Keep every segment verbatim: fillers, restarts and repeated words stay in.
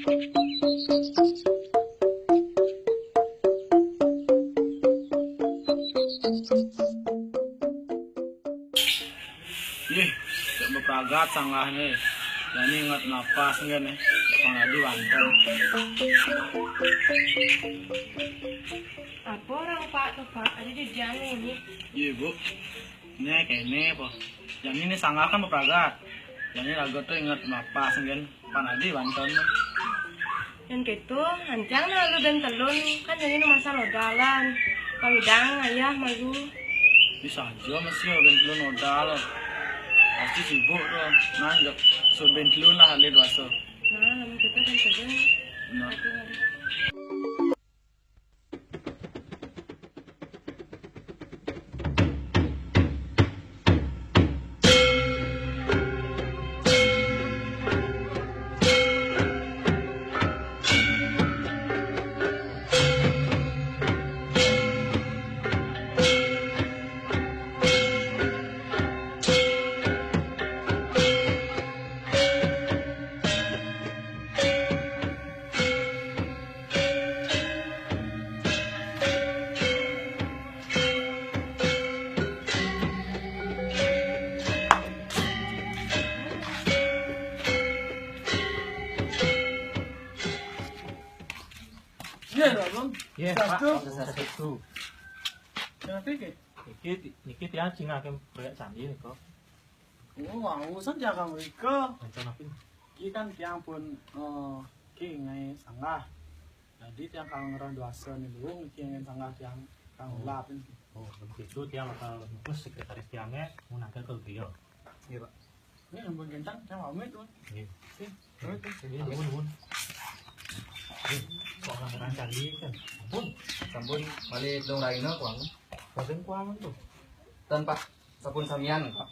Yeh, cék bepragat sanggahné. Jani inget napas nggih nih. Pang adi wantun. Apa orang Pak tuh, Pak? Ada di jalan ini. Iya, Bu. Ini kéné apa? Jani ini sanggah kan bepragat. Jani raga tuh inget napas nggih. Pang adi wantun. Yén kéto, antiang nah lu bén telun, kan jani nu masang odalan. Pawidang ayah malu. Bisa aja masih bén telun odal. Pasti sibuk tuh. Nah, jok suruh bén telun lah alih dua so. Nah, lamun kéto bén telun. Nah. Oke, mari. Iya, Pak. Iya, Pak. Sastu. Sastu. Kenapa iki? Iki, iki tiang cingak proyek candi nih kok. Oh, wau, san tiang kang mriko. Enten apa? Iki kan tiang pun, eh, iki ngae sanggah. Jadi tiang kang ngerah duasa nih, Bung. Iki ngae sanggah tiang kang lap ini. Oh, begitu tiang bakal ngutus sekretaris tiangnya mau nangkep ke griya. Iya, Pak. Ini ampun, Gentan, tiang pamit, Bung. Iya. Iya, nuwun, nuwun. Iya, kok nang candi kan. Ampun. Sampun malih telung rahina kuangan. Boten kuangan tuh. Ten, Pak. Sampun samian, Pak.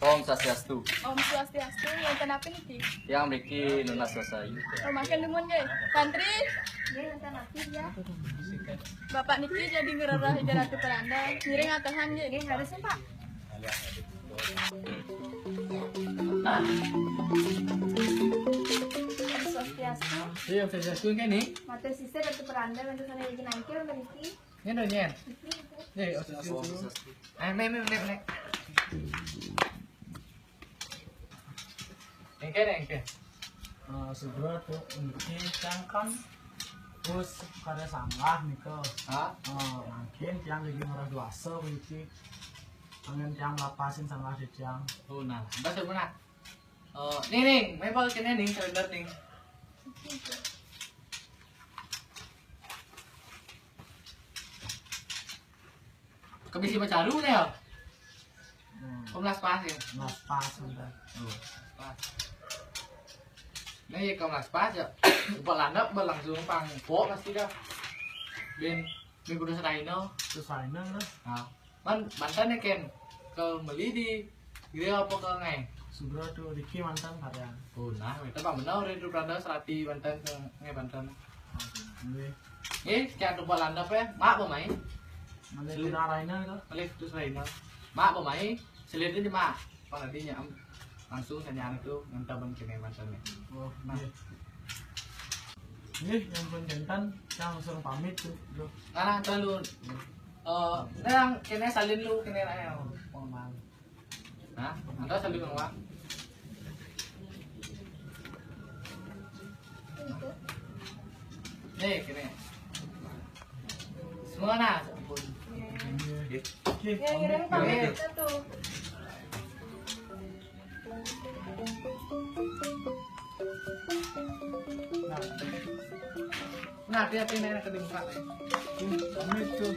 Om Swastiastu. Om Swastiastu, wonten apa niki? Tiang mriki nunas wasayu. Oh, makin dumun nggih. Santri? Nggih, wonten apa ya? Bapak niki jadi ngererah Ida Ratu Peranda. Ngiring atehan nggih. Nggih, harus, Pak. Swastiastu. Iya, Swastiastu kene. Matur sisih Ratu Peranda, matur sané iki nangkil mriki. Ngene, Nyen. Nggih, Swastiastu. Eh, nek, nek, nek, nek. Engke, engke. Eh, Sugro tuh mriki kan, kan wis kada sanggah nika. Hah? Eh, mungkin tiang lagi ngerah duasa mriki. Pengen tiang lapasin sanggah di tiang. Oh, nah, mbak sebenarnya. Eh, ning, ning, mebel kene ning, kalender ning. Kebisi bacaru nih ya. Hmm. Kom las pas ya. Las pas, bentar. Oh, las pas. Nah, ya kom las pas ya. Upah landap berlangsung pang pok pasti dah. Ben, ben kudu seraino. Terus seraino lah. Nah, man, mantan ya, Ken. Ke meli di Gede apa ke ngai? Sugro tuh Riki mantan karya. Oh, nah, itu Pak Menau, Ridho Pranda, Serati, mantan ke ngai, mantan. Nggih. Nggih, kian tuh Pak landap ya. Mak apa mai? Malih Sel- Tina Raina itu. Malih terus Raina. Mak apa mai? Selir ini, Mak. Apa tadinya, Am? Langsung tanya itu, ngantar bang kene mantan ya. Oh, nah. Nggih. Nggih, yang pun jantan, yang langsung pamit tuh, Bro. Nah, nah, terlalu. Eh, nah, yang kene salin lu, kene raya. Mohon maaf. Nah, anda sambil ngomong. Nih, gini. Semua nah, ampun. Oke. Ya, ngirim pamit satu. Nah. Nah, dia pindah ke tempat. Kami tuh,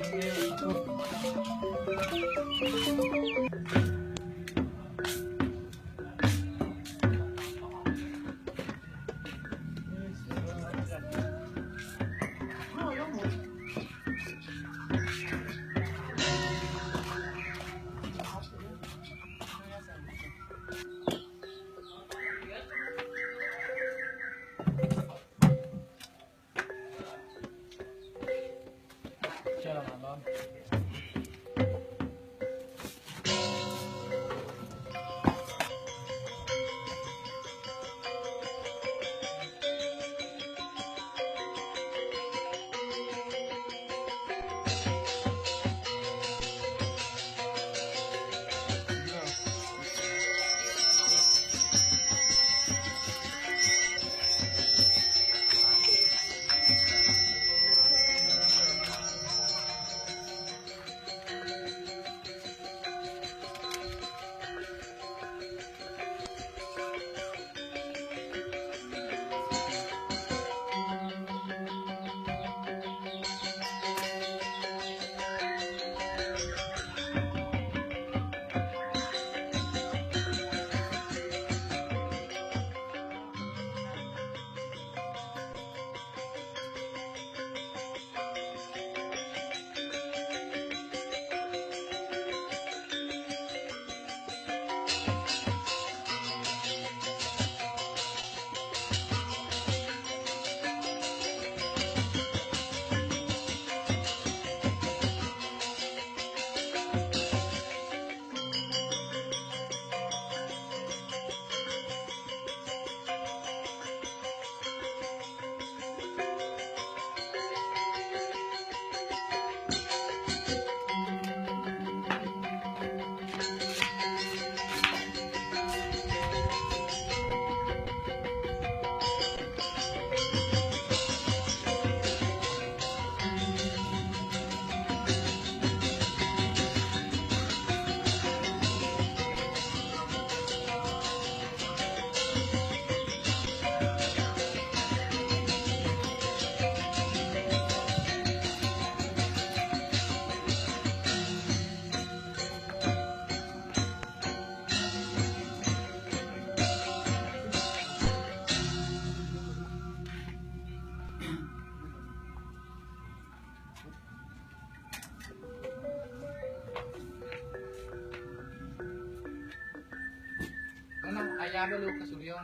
Anu lu ka Suryo.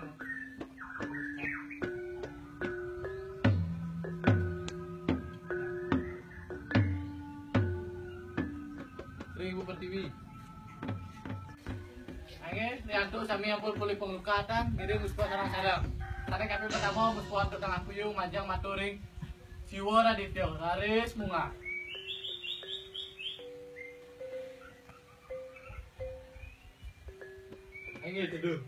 Ring Ibu Pertiwi. Angge, ni antuk sami ampun polih panglukatan, ngiring Gus Pok sareng-sareng. Sané kaping pertama, Gus Pok antuk tangan kuyung, majeng matur ring Siwa Raditya, raris munggah. Angge, teduh.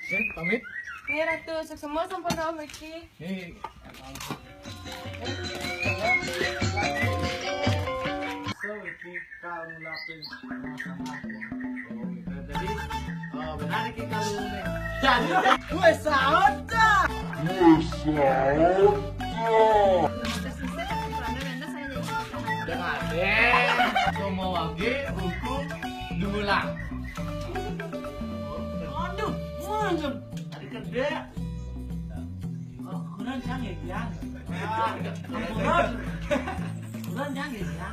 Eh, pamit. Nih, Ratu, suksma sampun rauh mriki. Nih. So, iki kal mulapin. Jadi, eh, benar iki kal nih. Jadi, wes saut dah. Wes saut dah. Terus bisa tapi celana rendah saya jadi. Udah ngadé. Semua lagi hukum diulang. Aduh, aduh. Tadi kerja. Oh, kurang canggih ya. Kurang, kurang canggih ya.